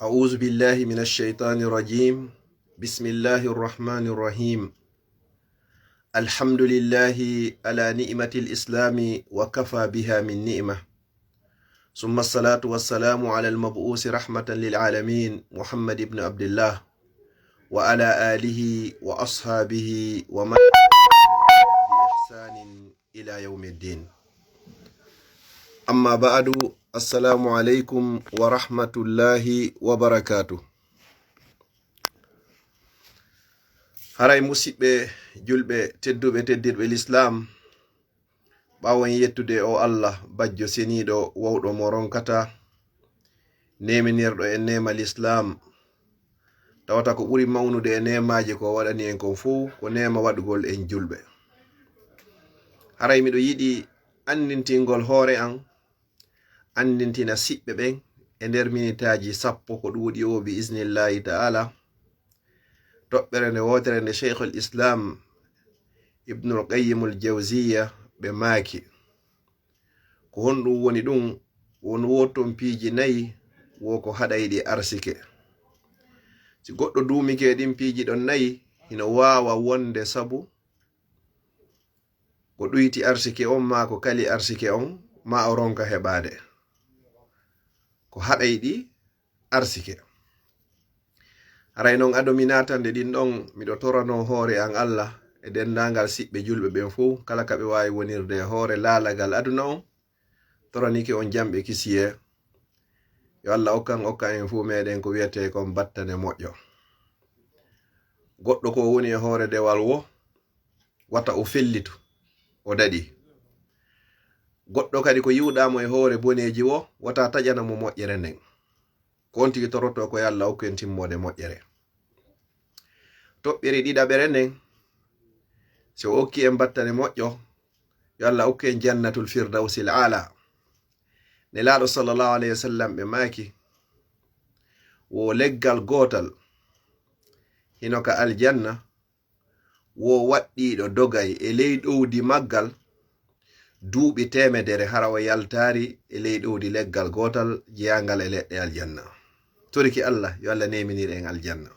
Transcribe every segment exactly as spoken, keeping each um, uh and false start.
أعوذ بالله من الشيطان الرجيم. بسم الله الرحمن الرحيم. الحمد لله على نعمة الإسلام وكفى بها من نعمة. ثم الصلاة والسلام على المبعوث رحمة للعالمين محمد بن عبد الله وعلى آله وأصحابه ومن بإحسان إلى يوم الدين. أما بعد، السلام عليكم ورحمة الله وبركاته. Haray musiɓɓe julɓe tedduɓe teddirɓe lislaam, ɓaawo en yettude o Allah bajjo seniiɗo wawɗo mo ronkata, neeminirɗo en neema lislaam, tawata ko ɓuri mawnude e neemaaji ko waɗani en kon fow ko neema waɗugol en julɓe. Haray miɗo yiɗi anndintingol hoore an, anndintina siɓɓe ɓen e nder minitaaji sappo ko ɗuuɗi o bi isnillahi ta'ala, toɓɓere nde wootere nde Sheikhul Islam Ibnul Qayyimul Jawziya ɓe maaki. Ko honɗum woni ɗum? Won wo ton piiji nayi wo ko haɗayɗi arsike. Si goɗɗo duumike ɗin piiji ɗon nayi, hino waawa wonde sabu ko ɗuyti arsike on maa ko kali arsike on maa o ronka heɓaade. Ko haɗayɗi arsike. Haray non ado mi naatande ɗin ɗon, miɗo torano hoore an Allah e denndaangal siɓɓe julɓe ɓen fow, kala ka ɓe waawi wonirde e hoore laalagal aduna on, toranike on jam e kisiyee. Yo Allah okkan, okkan en fow meɗen ko wiyetee kon battane moƴƴo. Goɗɗo ko woni e hoore dewal wo, wata o fellitu, o daɗi. Goɗɗo kadi ko yiwɗaa mo e hoore boneeji wo, wata taƴana mo moƴƴere nden. Ko on tigi torotoo ko yo Allah okku en timmoode moƴƴere. Toɓɓere ɗiɗaɓere nden, si o okki en battane moƴƴo, yo Allah okku en jannatul firdawsil aala. Nelaaɗo sallallahu alayhi wa sallam ɓe maaki, wo leggal gootal hino ka aljanna, wo waɗɗiiɗo dogay e ley ɗowdi maggal duuɓi teemedere, hara o yaltaari e ley ɗowdi leggal gootal jeyaangal e leɗɗe aljanna. Toriki Allah, yo Allah neeminir en aljanna.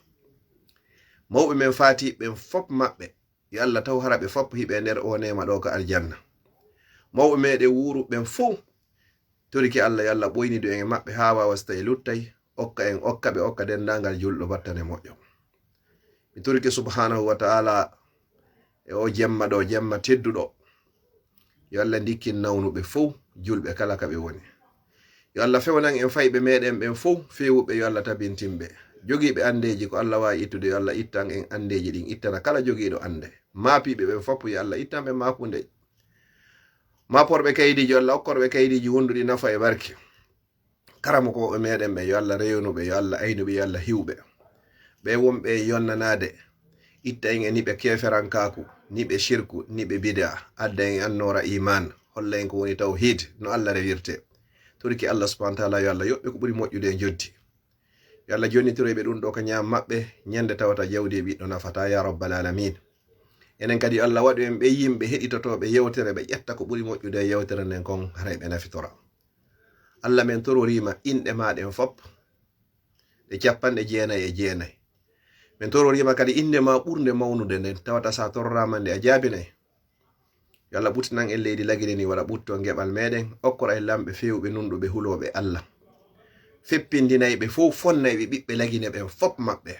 Mawɓe men faati ɓen fop maɓɓe, yo Allah taw hara ɓe fop hiɓe nder o neema ɗo ka aljanna. Mawɓe meɗen wuuru ɓen fow, toriki Allah, yo Allah ɓoynidu en e maɓɓe haa waawa si tawi luttay, okka en, okka ɓe, okka denndaangal julɗo battane moƴƴo. Mi torike subhaanahu wa ta'ala e o jemma ɗo, jemma tedduɗo. Yo Allah ndikkin nawnuɓe fow, julɓe kala ka ɓe woni. Yo Allah fewnan en fayɓe meɗen ɓen fow, feewuɓe yo Allah tabintin ɓe. Jogiiɓe anndeeji ko Allah waawi ittude, yo Allah ittan en anndeeji ɗin, ittana kala jogiiɗo annde. Maapiiɓe ɓen fop yo Allah ittan ɓe maapunde. Maaporɓe kaydiiji, yo Allah okkorɓe kaydiiji wonduɗi nafa e barke. Karamokooɓe meɗen ɓe, yo Allah rewnu ɓe, yo Allah aynu ɓe, yo Allah hiw ɓe. Ɓe wonɓe e yonnanaade, itta en e niɓe keeferankaaku, niɓe shirku, niɓe bid'a, adda en annoora iman, holla en ko woni tawhid, no Allah rewirte. Toriki Allah subhanahu wa ta'ala yo Allah yoɓ ɓe ko ɓuri moƴƴude e njotti. Yo Allah jonnitiro ɓe ɗum ɗo ka ñaam maɓɓe, ñande tawata jawdi e ɓiɗɗo nafata, ya rabbal alamin. Enen kadi yo Allah waɗu en ɓe yimɓe heɗitotooɓe yewtere, ɓe ƴetta ko ɓuri moƴƴude e yewtere nden kon, haray ɓe nafitora. Allah, men tororiima inɗe ma ɗen fop, ɗe capanɗe jeenay e jeenay. Men tororiima kadi innde ma ɓurnde mawnude nden, tawata sa tororaama nde a jaabinay. Yo Allah ɓuttinan en leydi Lagine ni, waɗa ɓutto ngeɓal meɗen, okkora en lamɓe feewɓe, nunɗuɓe, hulooɓe Allah. Feppindinay ɓe fow, fonnay ɓe ɓiɓɓe Lagine ɓen fop maɓɓe.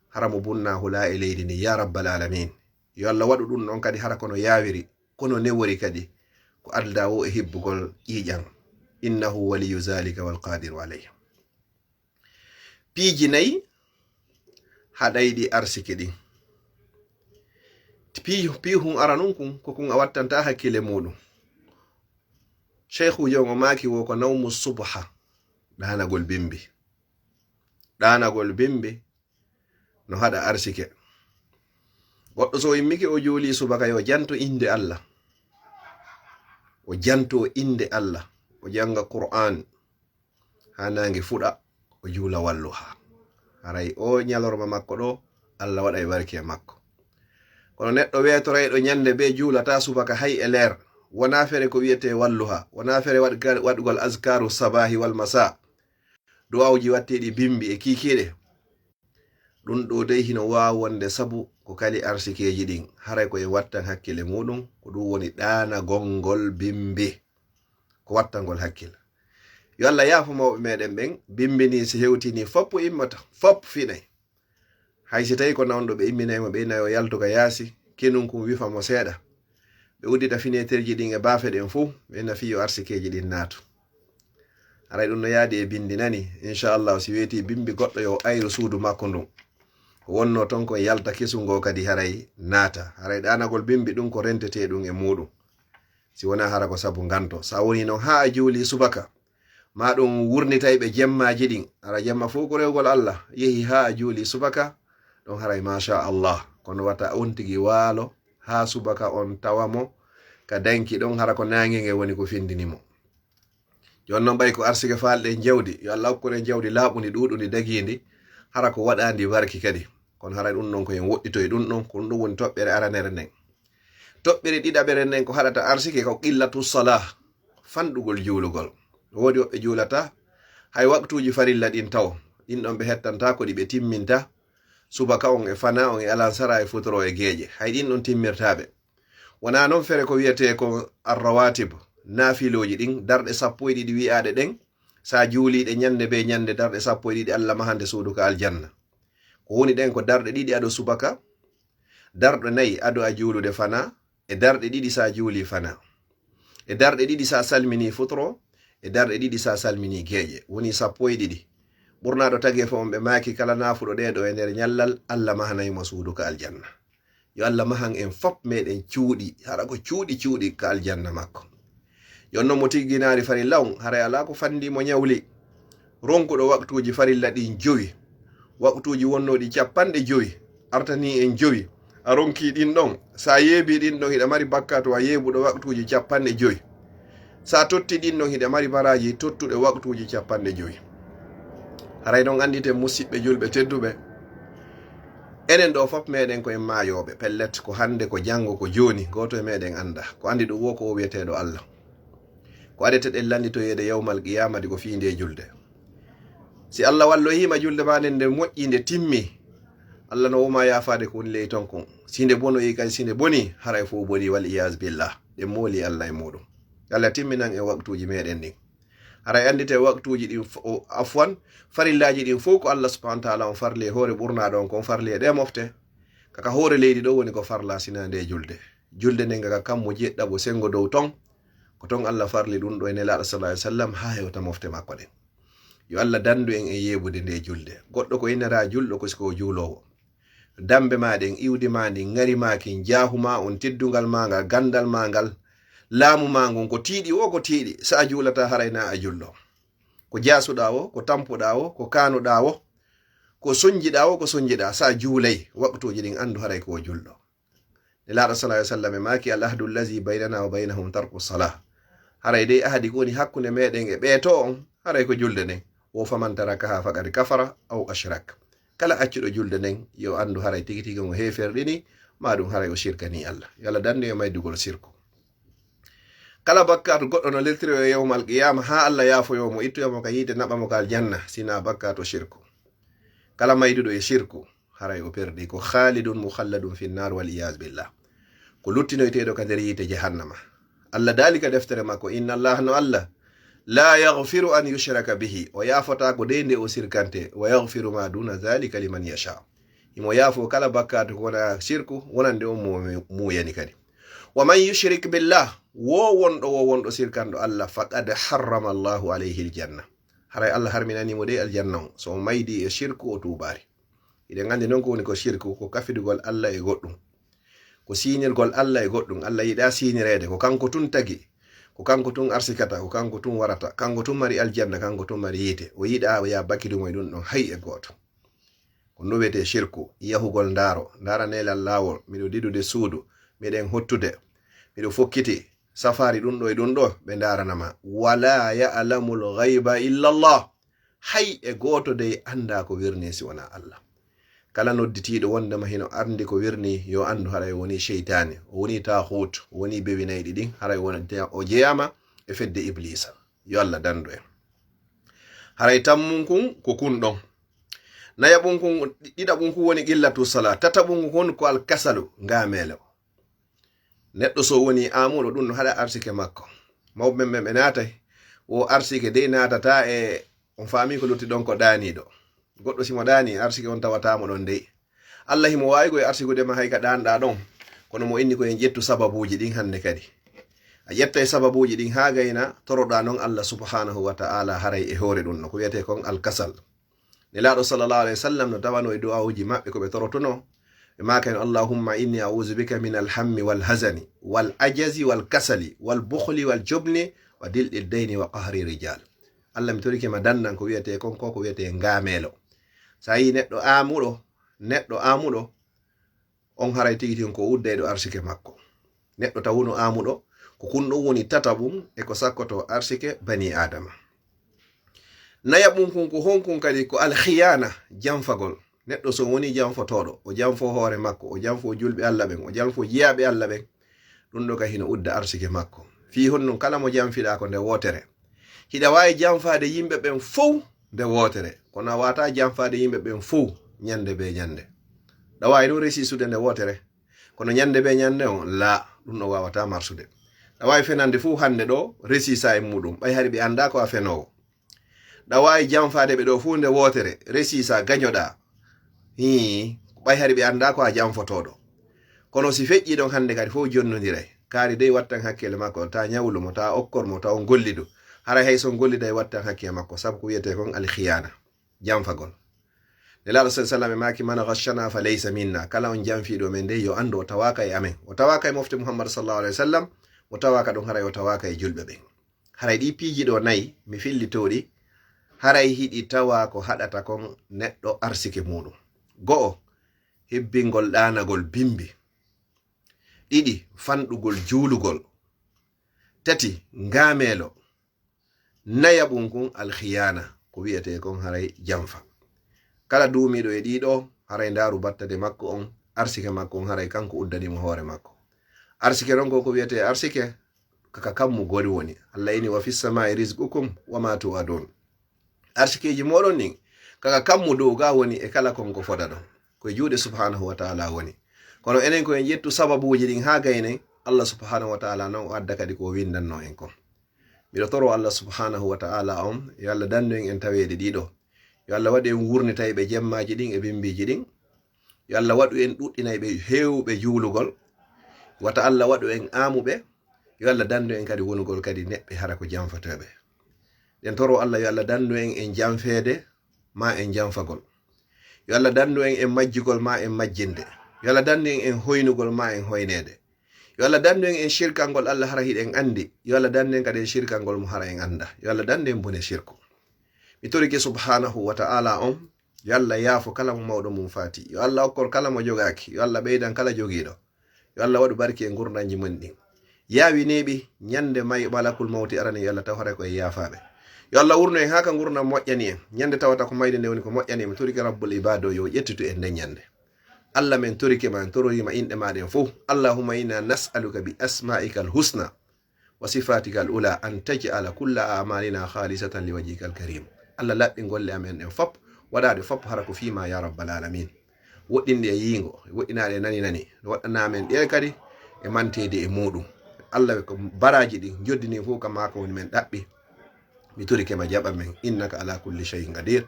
Hara mo bunna hula e leydi ni, ya rabbal alamin. Yo Allah waɗu ɗum ɗon kadi hara kono yaawiri, kono newori kadi, ko aldaa wo e hibbugol ƴiiƴan. Innahu waliyu zalika wal qadiru alayh. Piiji nayi haɗayɗi arsike ɗin. Piiju, piihun aranun kun, ko kun a wattanta hakkile muɗum. Sheikhujo on o maaki wo ko nawmu subha, ɗaanagol bimbi. Ɗaanagol bimbi no haɗa arsike. Goɗɗo so o immike o juuli subaka, yo janto innde Allah. O janto innde Allah. O jannga Qur'an haa naange fuɗa, o juula walluha. Haray o ñalorma makko ɗo, Allah waɗa e barke e makko. Kono neɗɗo weetorayɗo ñande bee juulata subaka hay e leer, wonaa fere ko wiyetee walluha, wonaa fere waɗ-, waɗugol azkaru sabahi wal masa. Du'awuuji watteeɗi bimbi e kiikiiɗe. Ɗum ɗo dey hino waawi wonde sabu ko kali arsikeeji ɗin. Haray ko en wattan hakkille muɗum, ko ɗum woni ɗaanagol ngol bimbi. Ko wattangol hakkille. Yo Allah yaafo mawɓe meɗen ɓen, bimbi ni si hewtini, foppu immata, foppu finay. Hay si tawi ko nawndo ɓe imminay mo, ɓe nayo yaltu ka yaasi, kinun kun wifa mo seeɗa. Ɓe uddita fineeterji ɗin e baafe ɗen fow, ɓe na fiyo arsikeeji ɗin naatu. Haray ɗum no yaadi e bindi nani, inchallahu, si weeti bimbi goɗɗo yo ayru suudu makko ndun. Ko wonno ton kon yalta kesu ngo kadi haray naata. Haray ɗaanagol bimbi ɗum ko rentetee ɗum e muɗum. Si wonaa hara ko sabu nganto. Sa woni non haa a juuli subaka, ma ɗum wurnitay ɓe jemmaaji ɗin. Hara jemma fow ko rewgol Allah. Yehi haa a juuli subaka, ɗon haray machallah. Kono wata on tigi waalo haa subaka on tawa mo ka danki ɗon, hara ko naange nge woni ko findini mo. Jon non ɓay ko arsike faalɗe en jawdi, yo Allah hokkure en jawdi laaɓundi, ɗuuɗundi, dagiindi, hara ko waɗaandi barki kadi. Kono haray ɗum ɗon ko en woɗɗitoy ɗum ɗon, ko ɗum woni toɓɓere aranere nden. Toɓɓere ɗiɗaɓere nden ko haɗata arsike ko qillatu salah, fanɗugol juulugol. Woodi woɓɓe juulata hay waqtuuji farilla ɗin taw, ɗin ɗon ɓe hettanta ko ɗi ɓe timminta, subaka on e fana on e alansara e futoro e geeƴe, hay ɗin ɗon timmirtaɓe. Wonaa non fere ko wiyetee ko arrawatib, naafilooji ɗin, darɗe sappo e ɗiɗi wi'aaɗe ɗen, sa juuliiɗe ñannde bee ñannde, darɗe sappo e ɗiɗi Allah mahande suudu ka aljanna. Ko woni ɗen ko darɗe ɗiɗi ado subaka, darɗe nayi ado a juulude fana, e darɗe ɗiɗi sa juuli fana, e darɗe ɗiɗi sa salmini futuro, e darɗe ɗiɗi sa salmini geeƴe. Woni sappo e ɗiɗi. Ɓurnaaɗo tageefo on ɓe maaki kala naafuɗo ɗee ɗo e nder ñallal, Allah mahanay mo suudu ka aljanna. Yo Allah mahan en fop meɗen cuuɗi, hara ko cuuɗi cuuɗi ka aljanna makko. Yo non mo tigginaali farilla on, haray alaa ko fandi mo ñawli. Ronkuɗo waqtuuji farilla ɗin jowi, waqtuuji wonnooɗi capanɗe jowi, artanii en jowi, a ronkii ɗin ɗon, sa yeebii ɗin ɗon, hiɗa mari bakkaatu a yeebuɗo waqtuuji capanɗe jowi. Sa totti ɗin ɗon, hiɗa mari baraaji tottuɗe waqtuuji capanɗe jowi. Haray non annditen, musiɓɓe julɓe tedduɓe, enen ɗo fop meɗen ko en maayooɓe. Pellet, ko hannde, ko janngo, ko jooni, gooto e meɗen annda. Ko anndi ɗum wo ko o wiyeteeɗo Allah. Ko adeteɗen lannditoyeede yawmal qiyamati ko fii nde julde. Si Allah walloyiima julde maa nden nde moƴƴi, nde timmi, Allah no woma yaafaade ko woni ley ton kon. Si nde bonoyi kadi, si nde boni, haray fof boni, wal iyaazu billah. Ɗen mooli Allah e muɗum. Allah timminan en waqtuuji meɗen ɗin. Haray anndite waqtuuji ɗin fo-, o, afwan, farillaaji ɗin fof ko Allah subhanahu wa taala on farli e hoore ɓurnaaɗo on kon farli e ɗe mofte. Kaka hoore leydi ɗo woni ko farla sina nde julde. Julde nden kaka kammu jeɗɗaɓo senngo dow ton. Ko ton Allah farli ɗum ɗo e Nelaaɗo sallallahu alaihi wasallam haa hewta mofte makko ɗen. Yo Allah dandu en e yeebude nde julde. Goɗɗo ko innata julɗo ko siko o juuloowo. Dambe ma ɗen, iwdi ma ndin, ŋari ma kin, jaahu ma on, teddungal ma ngal, gandal ma ngal, laamu ma ngun, ko tiiɗi wo ko tiiɗi, sa a juulata haray na a julɗo. Ko jaasuɗa wo, ko tampuɗa wo, ko kaanuɗa wo, ko sonjiɗa wo, ko sonjiɗa, sa a juulay, waqtuuji ɗin andu haray ko o julɗo. Nelaaɗo sallallahu alaihi wasallam e maaki, "Al ahdu allazi baynana wa baynahum tarku salah." Haray dey ahadi ko woni hakkunde meɗen e ɓeeto on, haray ko julde nden. Wo faman tarakaha faqad kafara aw ashrak. Kala accuɗo julde nden, yo anndu haray tigi tigi on heeferɗini, ma ɗum haray o shirkani Allah. Yo Allah dandu e maydugol sirku. Kala bakkaatu goɗɗo no leltiro e yawmal qiyama, haa Allah yaafoyo mo, ittoyo mo ka yiite, naɓa mo ka aljanna, sina bakkaatu shirku. Kala mayduɗo e shirku, haray o perdi, ko khalidun mukhalladun fi nnar, wal iyaz billah. Ko luttinoyteeɗo ka nder yiite jahannama. Allah daali ka deftere makko, "Inna Allah, no Allah, la yaghfiru an yushraka bihi." O yaafotaako dey nde o sirkante. "Wa yaghfiru ma duna dhalika liman yasha." Himo yaafo kala bakkaatu ko wona shirku, wonande on mo muuyani kadi. "Wa man yushrik billah," wo wonɗo, wo wonɗo sirkanɗo Allah, "faqad harrama Allahu alayhi aljanna." Haray Allah harminani mo dey aljanna on, so o maydi e shirku o tuubaari. Hiɗen anndi non ko woni ko shirku, ko kafidugol Allah e goɗɗum. Ko siinirgol Allah e goɗɗum. Allah yiɗaa siinireede, ko kanko tun tagi, ko kanko tun arsikata, ko kanko tun warata, kanko tun mari aljanna, kanko tun mari yiite. O yiɗaa o yaa bakidu mo e ɗum ɗon hay e gooto. Ko ɗum wiyetee shirku, yahugol ndaaro, ndaara neelal laawol, miɗo didude suudu, miɗen hottude, miɗo fokkiti, safaari ɗum ɗo e ɗum ɗo, ɓe ndaarana ma. "Wala ya'lamul ghayba illa Allah." Hay e gooto dey anndaa ko wirnii si wonaa Allah. Kala nodditiiɗo wondema hino anndi ko wirnii, yo anndu haray woni seytaane, o woni taaxuut, o woni bewinayɗi ɗin, haray woni te-, o jeyaama e fedde Ibliisa. Yo Allah dandu en. Haray tammun kun ko kun ɗon. Nayaɓun kun, ɗiɗaɓun kun woni qillatu sala. Tataɓun kun ko alkasalu, ngameelo. Neɗɗo so woni aamuɗo, ɗum no haɗa arsike makko. Mawɓe men ɓen ɓe naatay, wo arsike dey naatata e, on faami ko lutti ɗon ko ɗaaniiɗo. Goɗɗo si mo ɗaani, arsike on tawataamo ɗon dey. Allah himo waawi ko e arsigude ma hay ka ɗaanɗaa ɗon. Kono mo inni ko en ƴettu sababuuji ɗin hannde kadi. A ƴettay sababuuji ɗin haa gayna toroɗaa non Allah subhanahu wa ta'ala haray e hoore ɗum no ko wiyetee kon alkasal. Nelaaɗo sallallahu alayhi wa sallam no tawano e du'aawuji maɓɓe ko ɓe torotuno. Ɓe maaka en, "Allahumma inni a'udhu bika min alhammi wal hazani wal ajazi wal kasali wal bukhli wal jubni wa dil'i dayni wa qahri rijal." Allah, mi torike ma dandan ko wiyetee kon ko, ko wiyetee ngaameelo. So a yii neɗɗo aamuɗo, neɗɗo aamuɗo, on haray tigi tigi ko uddayɗo arsike makko. Neɗɗo tawuno aamuɗo, ko kun ɗon woni tataɓum e ko sakkoto arsike bani Aadama. Nayaɓum kun ko honkun kadi? Ko alkhiyaana, janfagol. Neɗɗo so woni janfotooɗo, o janfo hoore makko, o janfo julɓe Allah ɓen, o janfo jiyaaɓe Allah ɓen, ɗum ɗo ka hino udda arsike makko. Fii honɗum? Kala mo janfiɗaa ko nde wootere. Hiɗa waawi janfaade yimɓe ɓen fow nde wootere, kono a waawataa janfaade yimɓe ɓen fow ñannde bee ñannde. Ɗa waawi ɗum resisude nde wootere, kono ñannde bee ñannde on, laa, ɗum ɗo waawataa marsude. Ɗa waawi fenande fow hannde ɗo, resisa e muɗum, ɓay hari ɓe anndaa ko a fenoowo. Ɗa waawi janfaade ɓe ɗo fow nde wootere, resisa, gañoɗaa. Hii, ɓay hari ɓe anndaa ko a janfotooɗo. Kono si feƴƴii ɗon hannde kadi fow jonnondiray. Kaari dey wattan hakkille makko, ta ñawlu mo, ta okkor mo, ta on gollidu. Haray hay so on golliday wattan hakkille makko, sabu ko wiyetee kon alkhiyaana, janfagol. Nelaaɗo sallallahu alayhi wa sallam e maaki, "Man ghashana fa laysa minna." Kala on janfiiɗo men dey, yo anndu o tawaaka e amen. O tawaaka e mofte Muhammad sallallahu alayhi wa sallam, o tawaaka ɗum haray o tawaaka e julɓe ɓen. Haray ɗi piiji ɗo nayi, mi fillitoo ɗi, haray hiɗi tawa ko haɗata kon neɗɗo arsike muɗum. Go'o, hibbingol ɗaanagol bimbi. Ɗiɗi, fanɗugol juulugol. Tati, ngaameelo. Nayaɓum kun alkhiyaana, ko wiyetee kon haray janfa. Kala duumiiɗo e ɗiɗo, haray ndaaru battane makko on, arsike makko on, haray kanko uddani mo hoore makko. Arsike non ko, ko wiyetee arsike, kaka kammu gori woni. Allah ini, "Wa fis samaa'i rizqukum wa ma tu'adun." Arsikeeji mooɗon ɗin, kaka kammu dow ga woni e kala kon ko foda ɗon. Ko e juuɗe subhanahu wa ta'ala woni. Kono enen ko en ƴettu sababuuji ɗin haa gaynen, Allah subhanahu wa ta'ala non o adda kadi ko o windanno en kon. Miɗo toro Allah subhanahu wa ta'ala on, yo Allah dandu en en taweede ɗiɗo. Yo Allah waɗu en wurnitayɓe jemmaaji ɗin e bimbiiji ɗin. Yo Allah waɗu en ɗuɗɗinayɓe heewɓe juulugol. Wata Allah waɗu en aamuɓe. Yo Allah dandu en kadi wonugol kadi neɗɓe hara ko janfatooɓe. Ɗen toro Allah yo Allah dandu en en janfeede ma en janfagol. Yo Allah dandu en en majjugol ma en majjinde. Yo Allah dandu en en hoynugol ma en hoyneede. Yo Allah dandu en en shirkangol Allah hara hiɗen andi. Yo Allah dandu en kadi en shirkangol mo hara en anda. Yo Allah dandu en bone shirku. Mi torike subhanahu wa ta'ala on, yo Allah yaafo kala mo mawɗo mum faati. Yo Allah okkor kala mo jogaaki. Yo Allah ɓeydan kala jogiiɗo. Yo Allah waɗu barki e ngurndanji mon ɗin. Yaawi neeɓi, ñande may malakul mawti arani, yo Allah taw hara ko e yaafaaɓe. Yo Allah wurnu en haa ka ngurndan moƴƴani en. Ñande tawata ko mayde nde woni ko moƴƴani en. Mi torike Rabbul Ibado yo ƴettitu en nden ñande. Allah, men torike ma, en toroyima inɗe ma ɗen fow. Allahumma inna nas'aluka bi asma'ika al husna wa sifatika al ula an taj'ala kulla a'malina khalisatan li wajhika al karim. Allah, laɓɓin golle amen ɗen fop, waɗaɗe fop hara ko fima ya rabbal alamin. Woɗɗinɗe e yiingo, woɗɗinaɗe e nani nani, waɗɗana amen ɗe kadi e manteede e muɗum. Allah, ko baraji ɗi joddini fof ka maako woni men ɗaɓɓi. Mi torike ma jaɓa men, innaka ala kulli shay'in qadir.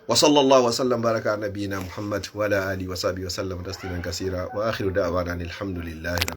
Wa sallallahu wa sallam baraka ala nabiyyina Muhammad wa ala alihi wa sahbihi wa sallam tasliman kasira. Wa akhiru da'wana anil hamdulillahi.